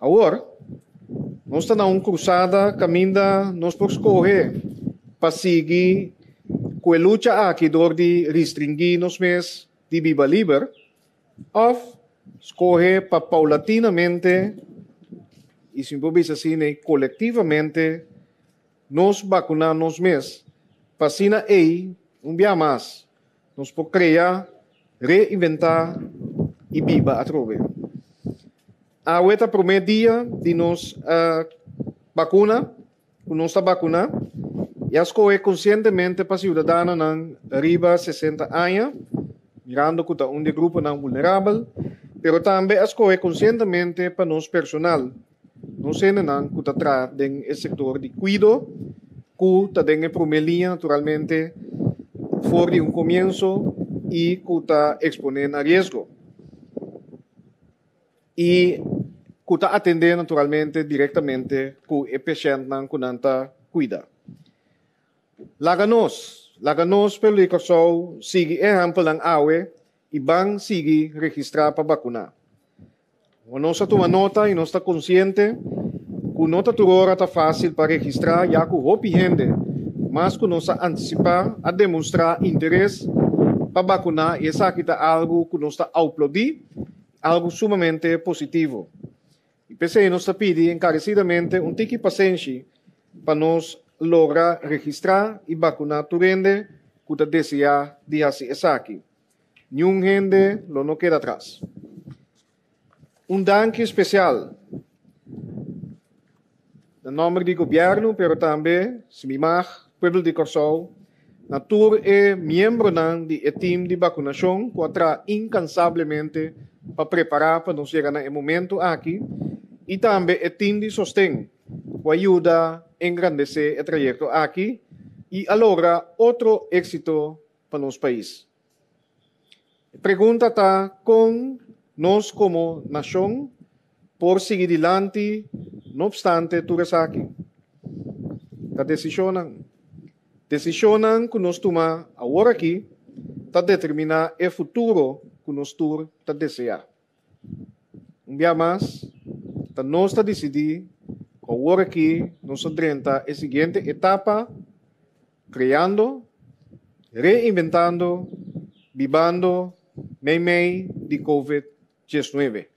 Awor, nos ta na un krusada kaminda nos por skohe pa sigui ku e lucha aki dor di restringí nos mes di biba liber òf skohe pa paulatinamente i si mi por bisa asina kolektivamente nos bakuná nos mes pa asina ei un bia mas nos por krea, reinventá i biba atrobe. Awe ta promé dia di nos bakuna ku nos ta bakuná i a skohe konsientemente pa siudadanonan riba 60 aña, mirando ku ta un di e gruponan vulnerabel, pero tambe a skohe konsientemente pa nos personal, nos hendenan ku ta traha den e sektor di kuido, ku ta den e promé liña naturalmente for di un komienso i ku ta eksponé na riesgo i ku ta atendé naturalmente direktamente ku e pashèntnan ku nan ta kuida. Laga nos, laga nos pueblo di Kòrsou sigui e ehèmpelnan awe i ban sigui registrá pa bakuná. Nos a tuma nota i nos ta konsiente ku no ta tur ora ta fásil pa registrá ya ku hopi hende, mas ku nos a antisipá, a demostrá interes pa bakuná i esaki ta algu ku nos ta aplodí, algu sumamente positivo. I p'esei nos ta pidi enkaresidamente un tiki pasenshi pa nos logra registrá i bakuná tur hende ku ta deseá di hasi esaki. Niun hende lo no keda atras. Un danki spesial na nòmber di gobièrnu pero tambe, si mi mag, pueblo di Kòrsou, na tur e miembronan di e tim di bakunashon ku a traha inkansablemente pa prepará pa nos yega na e momentu aki i tambe e tim di sosten ku a yuda engrandesé e trayekto aki i a logra otro éksito pa nos pais. E pregunta ta kon nos komo nashon por sigui dilanti no opstante tur esaki. Ta desishonnan. Desishonnan ku nos tuma awor aki ta determiná e futuro ku nos tur ta deseá. Un bia mas, ta nos ta disidí ku awor aki nos ta drenta e siguiente etapa, kreando, reinventando, bibando meimei di Covid 19.